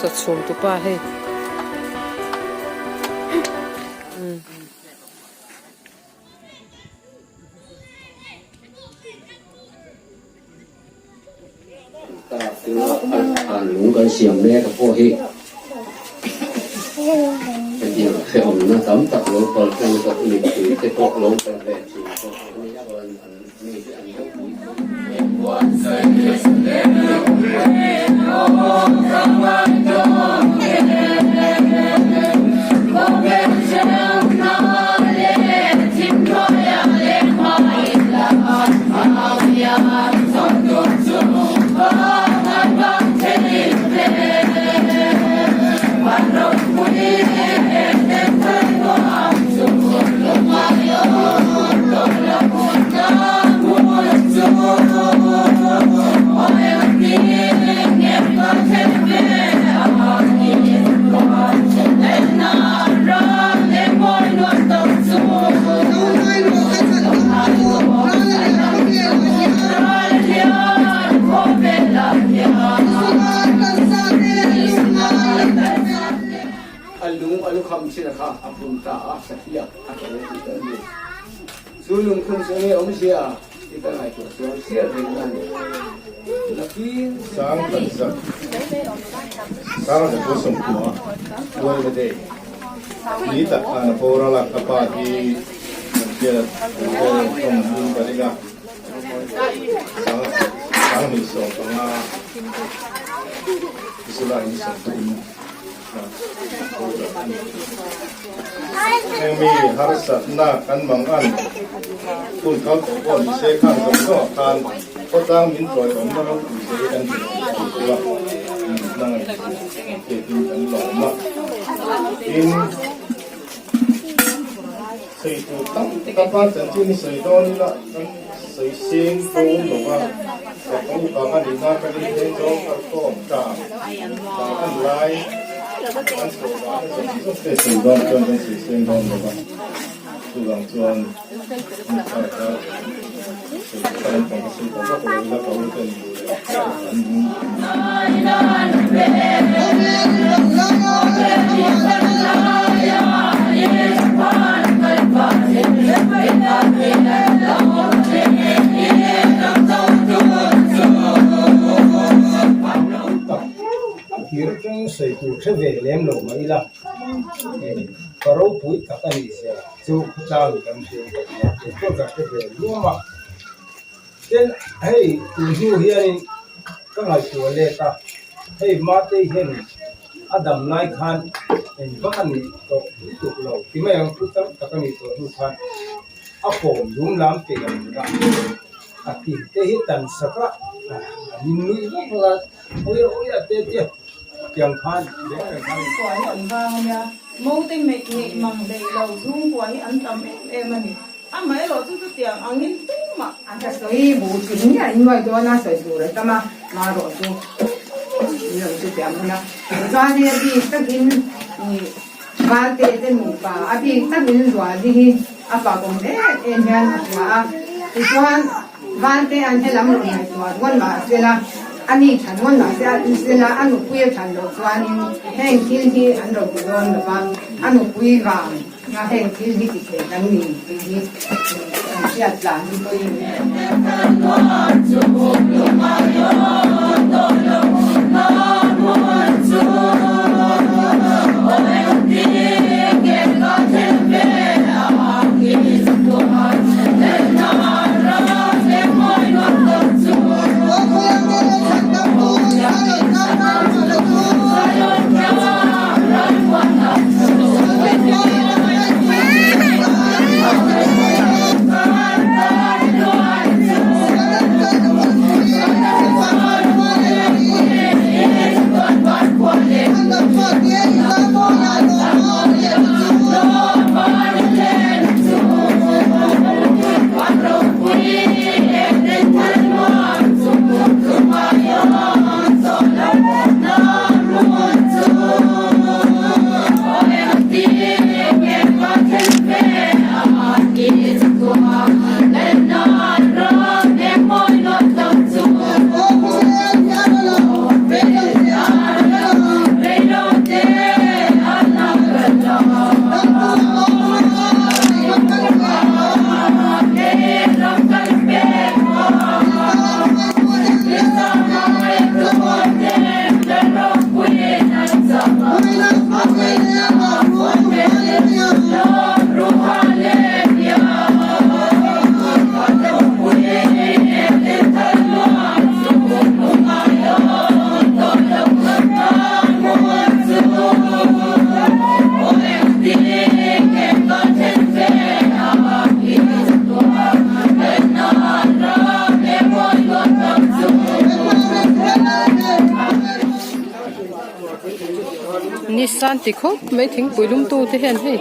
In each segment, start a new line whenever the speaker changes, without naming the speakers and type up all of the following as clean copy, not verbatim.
Chaw chhum tu pa hei.
Lung kan siam mek a pawh hi hetiang hrehawmna tam tak lo kal tlang tawh mipui te pawh lo kal ve thin pawh an nih chuan an mi hi an ropui
A lung a lukham chin kha a phun ta a, sahliak a tel tih kan ni. Chu lungkhum chu nge awmzia tih ka ngaihtuah chuan hriat reng na ni. Nakin
Sang kan zak Sang zak chu sawmkua Tual na day Ni tak khan a boral a ka pa hi kan hriat thu vel tawng in ka ring a Sang sang hnih 15 July ni 30. Heng mi harsatna kan mang an hun kal tawh pawh ni se khan zawng zawngah khan khawtlang min tawi awmna ropui te hi kan hmu thei tur a nunna ngaihtuah ketin kan lawm a. Tin, sawi tur tam tak a chanchin hi sawi dawn ila kan sawi seng dawn lo va, ka upa ka nihna ka rin zawng ka tawk ta. An lai an chhuah dan a zawng zawng te sawi dawn chuan kan sawi seng dawn lo va, chuvang chuan an thar kha sawi kha an pang sawi ta vak lo ila ka u ten duh leh an
Tak a thir atangin sawi tur hre ve lem lo mai ila ka ropui tak a nih zia chu khawtlang kan hriat ka nia tih pawh ka hre ve luam a tin hei tun hnu hianin ka ngaihtuah let a hei Matei hian a dam lai khan engvak a nih tawh lutuk lo ti mai ang thu tam tak a nih tawh hnu khan. A kawm lung lam pe ang a, a tih te hi tan sak a, min nuih vak vak a, awia awia te te tiang khan reng reng khan.
Chhungkua hi an vang a nia, Mote ngeih ngeih mang hlei lo chhungkua hi an tam em em a ni. Amaherawh chu chutiang angin tumah.
An ka sawi bu chi ngiah in nuai dawn a sawi tur an tam a, marawh chu in lo chutiang hun a. Chuan hei a bik takin ih. Valte te nupa a bik takin Zuali hi a fak awm em em hian a hria a, tichuan Valte an helam rawn ngaihtuah dawn mah sela, a ni than dawn mah sela a nupui a than loh chuanin heng thil hi an rawn ti dawn lo va, a nupui vang a heng thil hi ti thei kan ni tih hi an hriat tlan hi pawhin.
Nissan ti khawp mai thingpui lum tu te hian hei.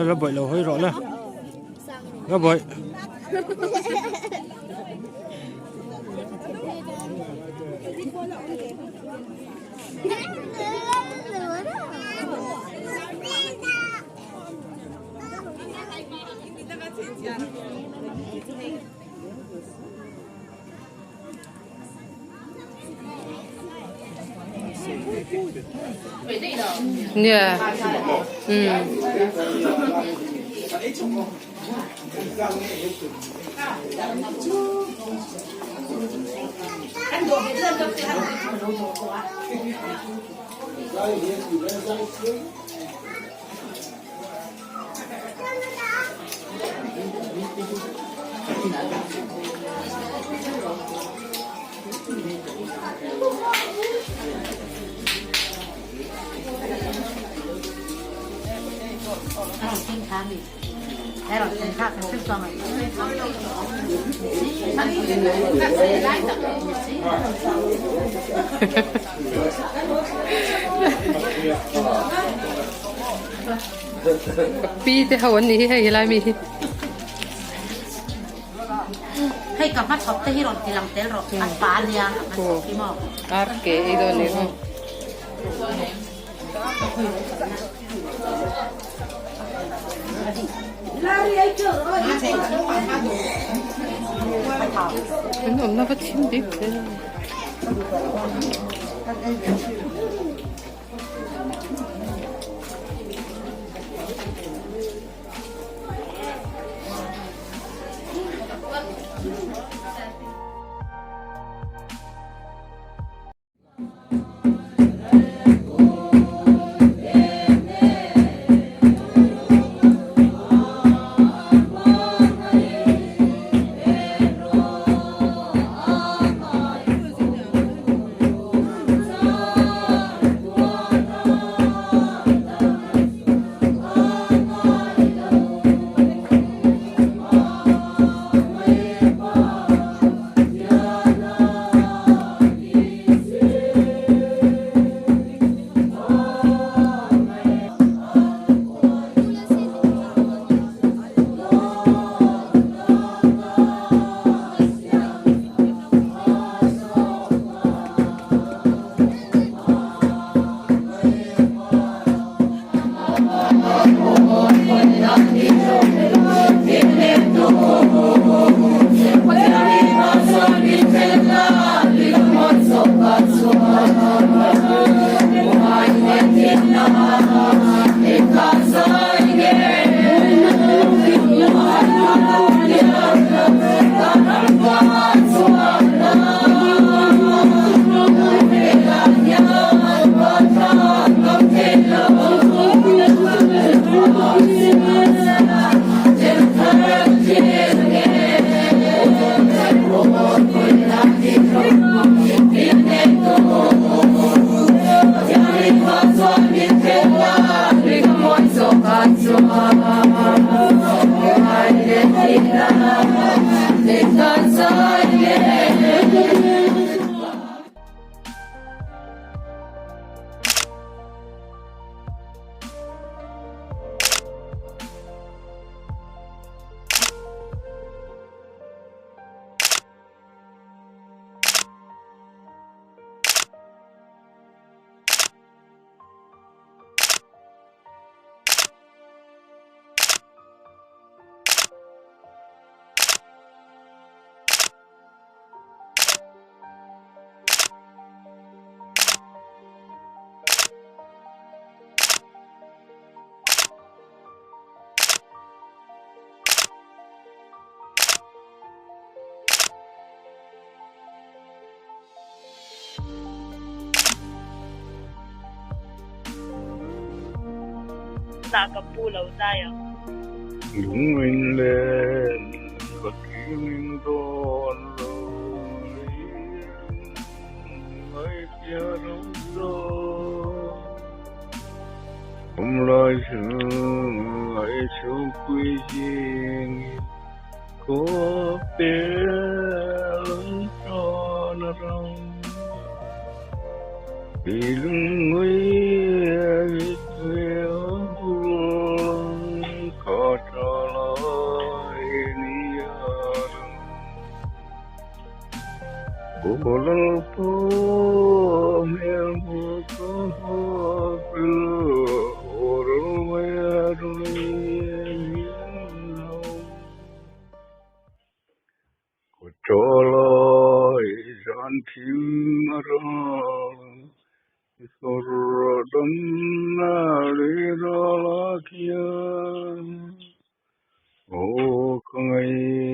La bawih lo hawi rawh le la bawih.
Nia umm. Pi te ho an nih hi hei helai mi hi.
Hei ka hmachhawp te hi rawn ti lang tel rawh an pa ania a hmachhawp hi maw.
Ar ke ei dawn ni maw. An awmna va thim bik hle.
Nah ka pu lo zai ang.
Lungin len ka kimin dawn lo Ngaihpiah lo zawk Awmlai chung ngaihchhungpui zingin Khawpel an tawn a ram I lungngui mitmel bul ka ta lai nia. Aw Lalpa hmel hmuh ka nghakil, aw ral mai a rei miah lo. Kawchaw lai zan thim a ral, i sawr damna lei ral a kian. Aw ka ngai.